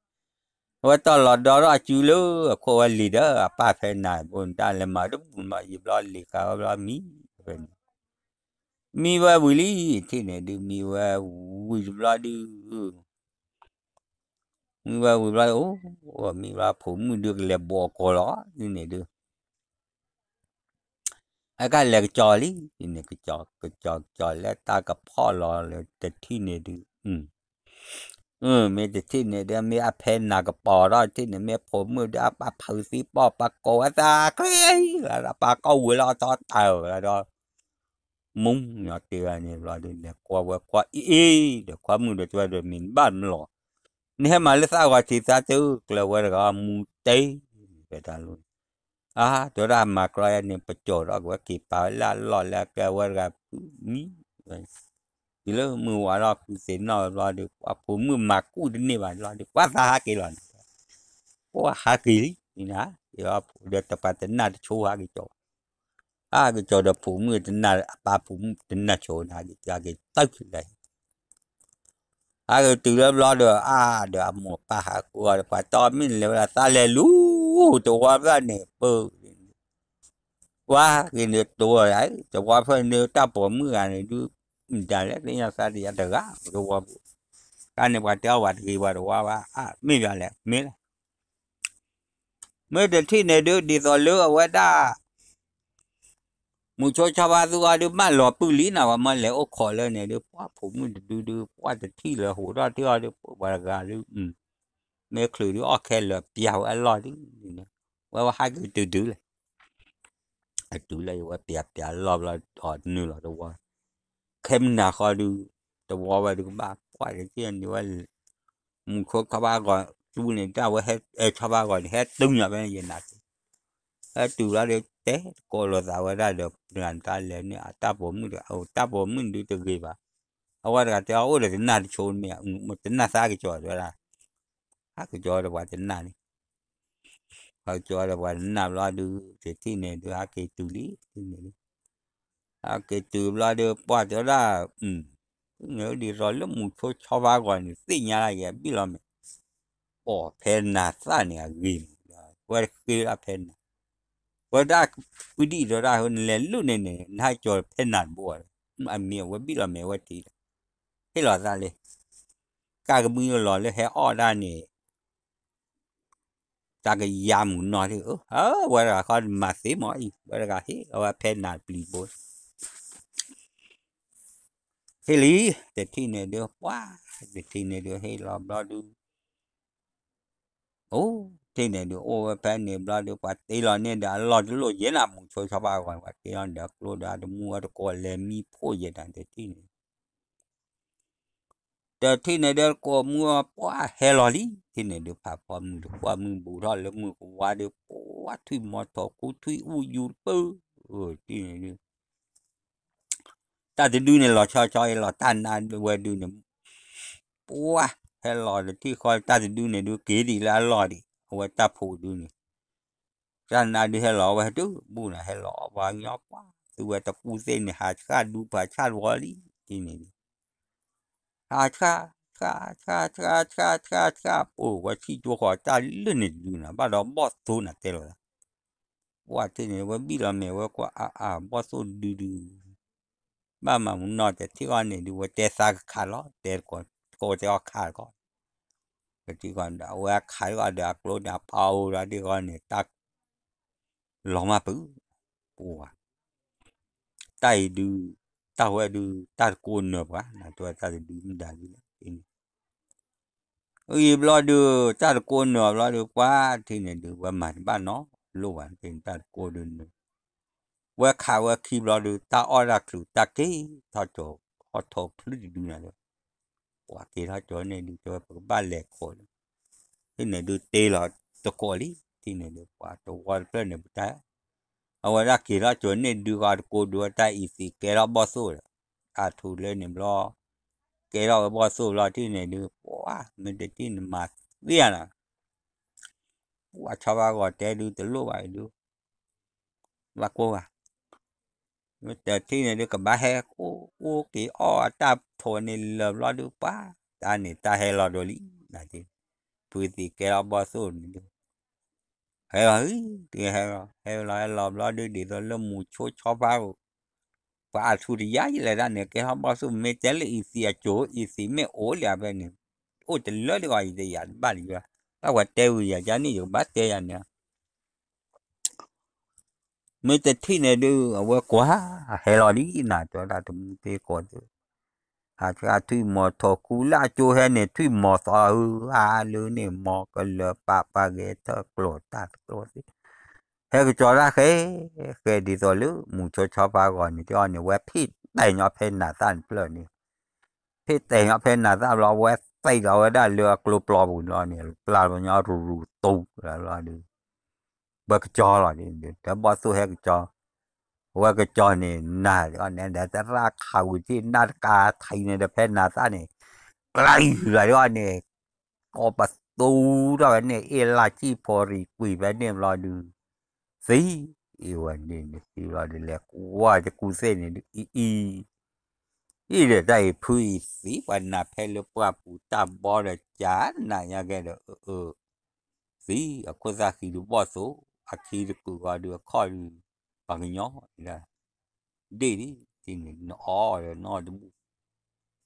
အဝဲတီၢ်လီၤဒီထီၣ်အစုလၢအခိၣ်ဝဲလံၤဒီး အပၢ်ဖဲနၤဘိ နတၢ်လဲၤမၤတဘူၣ်မး ယဘျီလံၤဃာ်ဝဲဘျီမံ ဖဲန့ၣ် မံဝဲဝံၤလံ ထံၣ်န့ၣ်ဒုး မံဝဲဝံၤတဘျီဒုး မံဝဲဝံၤဘျီ အိၣ် မံဘျီဖိမုၣ်ဒုးကလဲၤဘိးအကိာ်လီၤ ဒ်န့ၣ်ဒုး အကလဲၤကစီၤလံ ဒ်န့ၣ် ကစီၤ ကစီၤ ကစီၤလၢတၢ်ကဖီၣ်လီၤလၢတထံၣ်န့ၣ်ဒုး မ့ၢ်တထံၣ်န့ၣ်ဒုး မ့ၢ်အဖဲနၤကပီၤထီၣ်တထံၣ်န့ၣ် မ့ၢ်ဖိမုၣ်ဒုး အပၢ်ဖုးသံပီၢ် ပၢ်ကိးဝဲသး ချ့ လၢပၢ်ကိးဝံၤလီၤ အတီတၢ်ဝဲဒီး မူညီတ့ၢ်ဂၤန့ၣ်ဘျီဒုး လဲၤကွၢ်ဝဲကွၢ်အ့ၣ်အ့ၣ် ဒီးခွါမုၣ်ဒီးတဲဝဲဒီး မ့ၢ်နဘၣ်မလီၤ နဟဲမၤလၢသးဂီၤထံးသးတုၤ ကျၢၤဝဲတဂၤမူတ့ၢ် ဖဲတၢ်လိၤ အါ တဲဝဲဒၣ်မၤကြီယါန့ၣ် ပကၠီၤထီၣ်က့ၤဝဲက့ၤပာ်ဝဲလၢအလီၢ်လၢအကျဲဝဲတဂၤဖုးမံ တုၤလၢမုၢ်ဝါထီၣ်ဃုသ့ၣ်နီၣ်ဝဲဘျီဒီး ပှၤဖိမုၣ်မၤကူၣ်တန့ၢ်ဘၣ်ဘျီဒီး ပှၤသးဟးက့ၤလီၤန့ၣ် ပှၤဟးက့ၤလံ ဒီးတပှၤတနၢ်တဆိဟးက့ၤကၠီၤ အါကစီၤဒီးဖိမုၣ်တနၢ် အပၢ်ဖိမုၣ်တနၢ်ဆိန့ၣ် ဟဲက့ၤတုၤလၢ ဟဲက့ၤတုၤလၢဘျီဒီး အါဒီးအမိၢ်ပၢ်ဟးဃုအီၤဒီး ပှၤတီမ့ၢ်လဲၤဝဲဒၣ်သးလဲၤလူၤ တဝီဖျၢၣ်န့ၣ် ပၢ ဝါက့ၤန့ၣ်တဝီ တဝီဖျၢၣ်န့ၣ် တၢ်ပိာ်မုၣ်ဂၤန့ၣ်ဒုး မတၤလဲၣ်သ့ၣ်ညါသးတယါတဂၤ တဝီပူၤ တၢ်န့ၣ်ပှၤတဲအီၤပှၤတဂ့ၤပှၤတဝါဘၣ် အါမ့ၢ်ယၤလဲၣ် မ့ၢ်လဲၣ် မ့ၢ်တထံၣ်န့ၣ်ဒုး ဒ်သိးလၢအဝဲဒၣ် မုဆိဆီဖါသူအီၤဒုး ဘၣ်လီၤပုၢ်လံနၤ ပှၤမၢလဲၤအိၣ်ခိးလၢန့ၣ်ဒုး ပှၤဖိမုၣ်တဒုဒုး ပှၤတထံၣ်လၢဟူးထီၣ်ထံၣ်အီၤဒုး ပှၤတဂၤဒုး မ့ၢ်ချုးဒုးအီၣ်ခဲလၢာ်ပျၢ်ဝဲအလီၢ်ဒုး ဝဲဝဲဟဲက့ၤတုၤတုၤလဲၣ် အတုၤလၢယဝဲပျၢ်ပျၢ်လီၢ်ဘျီ အီၤနုာ်လီၤတဝီ ခဲမုၢ်နၤဃီဒုး တဝီဝဲဒုးကဘၣ်ကွၢ်တက့ၢ်န့ၣ်ဝဲ မုဆိဆီဖါဂီၤ သူန့ၣ် တၢ်ဝဲဟဲဆီဖါဂီၤန့ၣ် ဟဲတုၤညါဖဲယနၤက့ ဟဲတုၤလီၤဒီး တဲတကိးလိာ်သးဝဲဒၣ်ဒီး တဂၤတၢ်လဲၤန့ၣ် အတၢ်ပိာ်မုၣ်တဂၤ အတၢ်ပိာ်မုၣ်ဒုးတဂ့ၤဘၣ် အဝဲတဂၤတဲအီၤအိၣ်ဒီးတနၢ်တဆိမ့ၢ် တနၢ်သးကစီၤဝဲဒၣ် ဟးကစီၤဒီးပှၤတနၢ်န့ၣ် ဟးကစီၤဒီးပှၤတနၢ်ဘျီဒုး တထံၣ်န့ၣ်ဒုး ဟးက့ၤတုၤလံ ထံၣ်န့ၣ်ဒုး ဟးက့ၤတုၤဘျီဒုး ပှၢ်တဲဝဲဒၣ် ဒ်သိးလၢမုဆိဆီဖါဂီၤန့ၣ် သ့ၣ်ညါလၢယဘံၣ်လီၤမဲာ် အိၣ်ဖဲနၤသၣ်န့ၣ်အဂ့ၤန့ၣ် ဝဲတဃ့ဒၣ်ဖဲနၤ ဝဲဒၣ်ကွံဒံၣ်ဒီးဒၣ်ဟိ နလဲၤလုၢ်န့ၣ်န့ၣ် နဟးကၠီၤဖဲနၤတဘိ အမံၤအဝဲဘံၣ်လီၤမဲာ်ဝဲထံၣ်လီၤ ဟ့ၣ်လီၤသးလံ ကၢ်ကမံလီၤလၢဟဲအီၣ်ဒၣ်န့ၣ် တၢ်ကယၤမုၢ်နီၢ်ဒၣ် ဝဲတဂၤဃီမၤသ့မီၤအံၤ ဝဲတဂၤဟ့ၣ်လီၤဝဲဖဲနၤပျံၤဘိ ဟ့ၣ်လံ တထံၣ်န့ၣ်ဒုး ပှၢ် တထံၣ်န့ၣ်ဒုး ဟ့ၣ်လီၤဘျီဒုး အိၣ် ထံၣ်န့ၣ်ဒုး အိၣ်ဝဲဖဲန့ၣ်ဘျီဒုး ပှၤတ့လီၤန့ၢ်ဒီးအလီၢ်တလိၣ်ယဲနၤ မုဆိဆီဖါဂီၤ ပှၤတ့လီၤဒီးအကျိဒီးအတမူအတကိးလဲၤမံဖှိၣ်ယဲနၤ တထံၣ်န့ၣ် တထံၣ်န့ၣ်ဒုး ကိးမုၢ်ပှၢ်ဟဲလီၤလံ ထံၣ်န့ၣ်ဒုး ဖးဖီမုၢ်တကွၢ်မုၢ်ဘူးထီၣ်လၢမုၢ်ကဝါဒီး ပှၢ်ထွံၣ်မီၤထီၣ်ခူထွံၣ်အူယူၤတပၢၢ် ထံၣ်န့ၣ်ဒုး တၢ်တဒုန့ၣ်လီၤဆီဆီအံၤလီၤ တၢ်နါဒုးဝဲဒုးန့ၣ် ပှၢ်ဟဲလီၤတထံၣ်ဃီ တၢ်တဒုန့ၣ်ဒုး က့ၤဒံးလၢအလီၢ်ဒံး အဝဲတၢ်ဖိဒုးန့ၣ် တၢ်နါဒုးဟဲလီၤဝဲဒုး ဘူၣ်နၤဟဲလီၤဝဲညီပှၢ် သုဝဲတကူၣ်သ့ၣ်န့ၣ် ဟးဆှၣ်ဒူပှၤဆှၣ်တဝီလံ ထံၣ်န့ၣ်ဒုး ဟးဆှၣ် ဆှၣ် ဆှၣ် ဆှၣ် ဆှၣ် ဆှၣ် ပအိၣ်ဝဲဆံၣ်ကၠိဃီ တၢ်လၢန့ၣ်တဒုနၤ ဘၣ်ဒီးဘီၣ်သိၣ်နၤတဲလီၤသး ပှၢ်ထံၣ်န့ၣ် ဝဲဘံၣ်လီၤမဲာ်ဝဲကွၢ်အါအါ ဘီၣ်သိၣ်ဒုဒု ဘၣ်မၤမုၢ်နီၢ်တထံၣ်အီၤန့ၣ်ဒုး ဝဲတဲသးကခးလီၤ တဲတကိးတဲအီၤခးတကီး တထံၣ်ဃီဒီး အဝဲခးတကီးဒီးအကျိန့ၣ် အပာ်အိၣ်ဒီးတထံၣ်ဃီန့ၣ် တၢ် လီၤမၢ်ပုၢ် ပှၢ် တၢ်အံၤဒုး တၢ်ဝဲဒုး တၢ်တကိးနၢၤပှၤ နတဲတၢ်တဒုမ့ၢ်ဒၣ်ဒ်လဲၣ် အံၤဘျီဒုး တၢ်တကိးနၢၤဘျီဒုး ပှၢ်ထံၣ်န့ၣ်ဒုး ဝဲမၤတဘၣ်နီတလိၣ်ဘၣ် တၢ်တကိးဒုးနၢၤ ဝဲခးဝဲခံဘျီဒုး တၢ်အီၣ်တၢ်ချုး တၢ်က့ၤထီၣ်ကၠီၤ ဟီၣ်ထိးချုးတဒုနၤဒီး ပှၤက့ၤထီၣ်ကၠီၤန့ၣ်ဒုး တဲဝဲပကဘၣ်လဲၤခိးလၢ ထံၣ်န့ၣ်ဒုးတ့လီၤတကိးလံ ထံၣ်န့ၣ်ဒုး ပှၤတဝီတဖျၢၣ်န့ၣ် ပတၢ် အဝဲဒၣ်က့ၤထီၣ်ကၠီၤန့ၣ်ဒုး ဃီတကိးဒုး တၢ်အံၤသံးကဲထီၣ်ဘီၣ်သိၣ်ဒီး အထူးလၢန့ၣ်ဘျီ ကဲထီၣ်ဝဲဘီၣ်သိၣ်ဘျီ ထံၣ်န့ၣ်ဒုး ပှၢ် မ့ၢ်တထံၣ်န့ၣ်မၤသ့ဧါနီၤ ပှၢ်ဆီဖါဂီၤတဲဒုးတလိၣ်ဘၣ်အံၤဒုး ဘၣ်ကိၢ်ဘၣ် မ့ၢ်တထံၣ်န့ၣ်ဒုး ကဘၣ်ဟဲအိၣ်အိၣ်က့ၤအီၣ်အတၢ်ဖိးန့ၣ်လၢာ်ဘျီဒုး ပှၢ် တၢ်န့ၣ်တၢ်ဟဲလီၤဒိးလံ နၤက့ၤ ဖုသံးကဲထီၣ်ဘီၣ်သိၣ်န့ၣ်ဒုး ဟဲလီၤ ဟဲလီၤ ဟဲလီၤဘျီဒုး ဒ်သိးလၢမုဆိဆီဖါဂီၤ ပှၤအထူးတယါယလဲၤတၢ်န့ၣ် ကဲထီၣ်ဘီၣ်သိၣ် မ့ၢ်တဲလၢအံၤသံးအကၠိၤ အံၤသံးမ့ၢ်အိၣ်လၢအဖဲန့ၣ် အိၣ်တလၢလံဂီၤ ယတယာ်တဘၣ်လံ ဘၣ်ပှၤတဲဝံၤယၤ ယၤန့ၣ် ယကဘၣ်တဲယၤန့ၣ် မ့ၢ်တထံၣ်န့ၣ်ဒုး အဝဲကွၢ် ဟဲလီၤလံနၤ တဲဝဲဒၣ်တမူသ့ကိးသ့ ဟးဆှၣ်ထွံၣ်မီၤထီၣ်ခူလၢအကၠိဟဲန့ၣ် ထွံၣ်မီၤသီဟးလၢန့ၣ် မီၤကလၢၤပာ်ပာ်ဂဲၤထၢၣ်ကျိာ်တၢ်တကျိာ်သ့ ဟဲကစီၤတၢ်ဃဲ ဃဲဒ်သိးလၢ မုဆိဆီဖါဂီၤန့ၣ် တဲအီၤန့ၣ် ဝဲဖ့ၣ်တဲာ်ညီဖဲနၤသၣ်န့ၣ်ဖျၢၣ်န့ၣ် ဖ့ၣ်တဲာ်ညီဖဲနၤသၣ်ဘျီ ဝဲသံးလီၤဝဲဒၣ်လၢအကျိပျီပူၤန့ၣ် ပျၢ်လီၤညီရူၤရူၤတူၤလီၤဒုး ဝဲကစီၤလီၤဒုး တဘီၣ်သိၣ်ဟဲကစီၤ ဝဲကစီၤန့ၣ် နၤန့ၣ်ဒီး တရၣ်ခးဝံၤထံၣ် နၢ်တကးထံးန့ၣ်ဒီးဖဲနၤသၣ်န့ၣ် ကျါအံၤလီၤဒုးန့ၣ် ကိးပသူထီၣ်ဝဲန့ၣ် အ့ၣ်လၢ်ဆံၣ်ဖိရံၤကွံာ်ဖဲန့ၣ်ဘျီဒုး သံ အံၤဝဲန့ၣ်န့ၣ် သံဘျီဒုးလဲၤကွၢ်တကူသ့ၣ်န့ၣ်ဒုး အံၤအံၤ အံၤဒီးတၢ်အံၤဖုအံၤသံ ပှၤနးဖဲလၢပှၢ်ပူၤတၢ်ဘီဒီးကနးညါကဲဒီး အၢ သံ အခိၣ်သၣ်ဃံဒုးဘီၣ်သိး အခံတကုာ်ဂီၤဒုးအခီၣ်ဒုး ပှၤကညီဒၣ် ဒ့ၣ်ဒ် တထံၣ်န့ၣ်နအီဒီးနီတဘူၣ်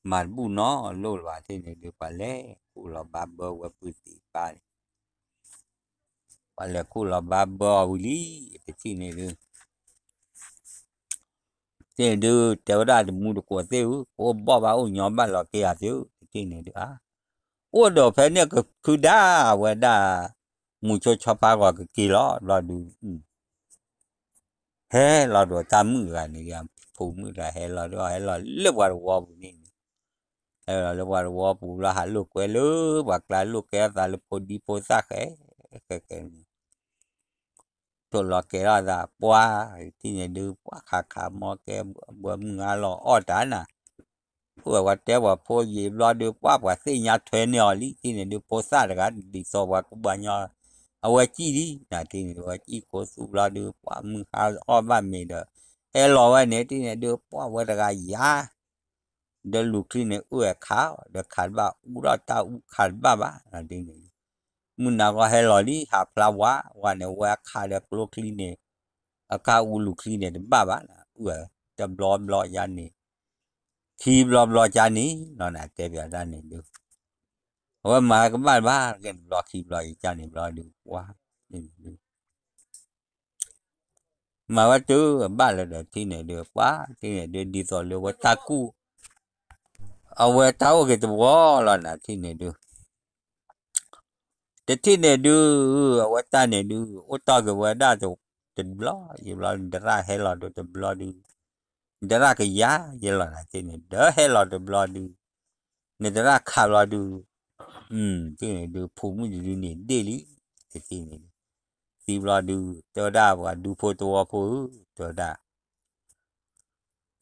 မၤတဘူၣ်နီလိၣ်လၢၤဘၣ် တထံၣ်န့ၣ်ဒုး ပှၤလဲၤခိၣ်လီၤဘါဘၢဝဲပုၢ်သံးပၢ်န့ၣ် ပှၤလဲၤခိၣ်လီၤဘါဘၢအီၤဝံၤလံ တထံၣ်န့ၣ်ဒုး တထံၣ်န့ၣ်ဒုး တဲဝဲဒၣ်တမူတကိးသ့ၣ်ဧၢ ကအိၣ်ဘီၣ်ဘၣ်အိၣ်ညီဘၣ်လီၤက့ၤဧါသ့ၣ်ဧၢ တထံၣ်န့ၣ်ဒုး အါ အိၣ်ဒီးဖဲန့ၣ်ကခုဒါ အဝဲဒၣ် မူဆိဆီဖါဂီၤကက့ၤလီၤ ဘျီဒုး ဟဲလီၤဒီးတၢ်မုၣ်တဂၤန့ၣ် ဖိမုၣ်တဂၤဟဲလီၤဒီး ဟဲလီၤလၢပှၤတဝီပူၤန့ၣ်န့ၣ် ဟဲလီၤလၢပှၤတဝီပူၤဘျီ ဟးလိာ်ကွဲလၢပှၤကျါ လိာ်ကဲအသးလၢဖိဒံဖိသၣ်ဃဲ ဃဲဃဲန့ၣ် ထိၣ်လီၤကဲထီၣ်သး ပှၤ တထံၣ်န့ၣ်ဒုး ပှၤခးခးမီကဲ ဘၢမုၢ်ဟါလီၤအီၣ်တၢ်နၤ အိၣ်ဝဲပှၤတဲပှၤဖိယံာ်ဘျီဒုး ပှၤပှၤသ့ၣ်ညါထွဲန့ၢ်အီၤလံ တထံၣ်န့ၣ်ဒုး ဖိသၣ်တဂၤဒ်သိးပှၤကူပှၤညီ အဝဲစံၣ်လံ နၤတထံၣ်န့ၣ်ဒုး အဝဲစံၣ်ကိးသူဘျီဒုး ပှၤမုၢ်ဟါအီၣ်ဘၣ်မ့ၤဒီး ဟဲလီၤဝဲန့ၣ် တထံၣ်န့ၣ်ဒုး ပှၤဝဲတဂၤယၤ ဒီးလူၤချံန့ၣ် အုၣ်အခး ဒီးခးတဘၣ် အူထီၣ်တၢ်အူခးတဘၣ်ဘၣ် နၤတထံၣ်န့ၣ် မုၢ်နၤဂီၢ်ဟဲလီၤလံ ဟးဖျါဝါ ဝါန့ၣ် ဝဲအခးဒီးကျိချံန့ၣ် အကအူလူၤချံန့ၣ်တဘၣ်ဘၣ်နၤ အုၣ်တဘျီဘျီယါန့ၣ် ခံဘျီဘျီယါန့ၣ် လီၤနၤတဲပၠးတၢ်န့ၣ်ဒုး အဝဲမၤကဘၣ်တဘၣ် ကဲန့ၣ်ဘျီခံဘျီယါန့ၣ်ဘျီဒုး ပှၤ မၤဝဲတုၤအဘၣ်လၢဒီးထံၣ်န့ၣ်ဒုး ပှၤထံၣ်န့ၣ်ဒုး ဒ်သိးလၢဝဲတၢ်ကူၣ် အဝဲတၢ်အိၣ်က့ၤတဝီလီၤနၤထံၣ်န့ၣ်ဒုး တထံၣ်န့ၣ်ဒုး အဝဲတၢ်န့ၣ်ဒုး အိၣ်တီၢ်က့ၤဝဲဒၣ်တဘျီ ယံာ်ဘျီ နတရၣ်ဟဲလီၤဒုးတဘျီဒုး နတရၣ်ကယၤယဲလီၤနၤထံၣ်န့ၣ် ဒီးဟဲလီၤတဘျီဒုး နတရၣ်ခးဘျီဒုး ထံၣ်န့ၣ်ဒုး ဖိမုၣ်တဒုန့ၣ်ဒ့ၣ်လံ တထံၣ်န့ၣ်ဒုး သံဘျီဒုး တဲဝဲဒၣ်ပှၤဒူဖိတဝီဖိဧၢ တဲဝဲဒၣ်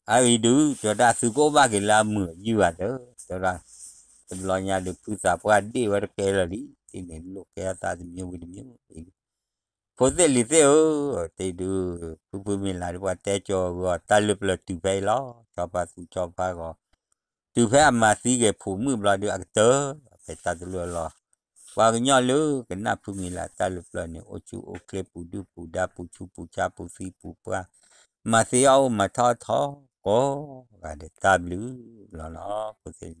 အအံၤဒုး တဲဝဲဒၣ် သုကအိၣ်ဘၣ်က့ၤလၢအမုာ်အယုၢ်ဘၣ်ဒီး တဲဝဲဒၣ် တဘျီညါဒုး ဖုသးပှၢ်ဒ့ၣ်ဝဲတကဲလၢာ်လံ တထံၣ်န့ၣ် လိာ်ကဲအသးတမံၤဝံၤတမံၤ ဖိသ့ၣ်လံၤသ့ၣ်ဧၢ တ့ဒုး ဖုဖုမ့ၢ်လၢဒုး ပှၤတဲကၠီၤဂီၤ တၢ်လၢပျၢၤတုၤဖဲအံၤလီၤ ဆီဖါသူဆီဖါဂီၤ တုၤဖဲအမၤသံက့ၤဖိမုၣ်ဘျီဒုး အကတၢၢ် ဖဲတၢ်တလၢအလီၢ် ပှၤကညီလၢကနၣ်ဖုမ့ၢ်လၢတၢ်လၢပျၢၤန့ၣ် အိၣ်ဆူၣ်အိၣ်ချ့ပူၤဒုၣ်ပူၤဒါ ပူၤဆူးပူၤဆါ ပူၤသံပူၤပှၢ် မၤသ့အီၣ်အိၣ်မၤထီၣ်ထီ ကိးဂၤဒဲးတၢ်ဘျုးလီၤလီၤ ဖိသ့ၣ်လံၤ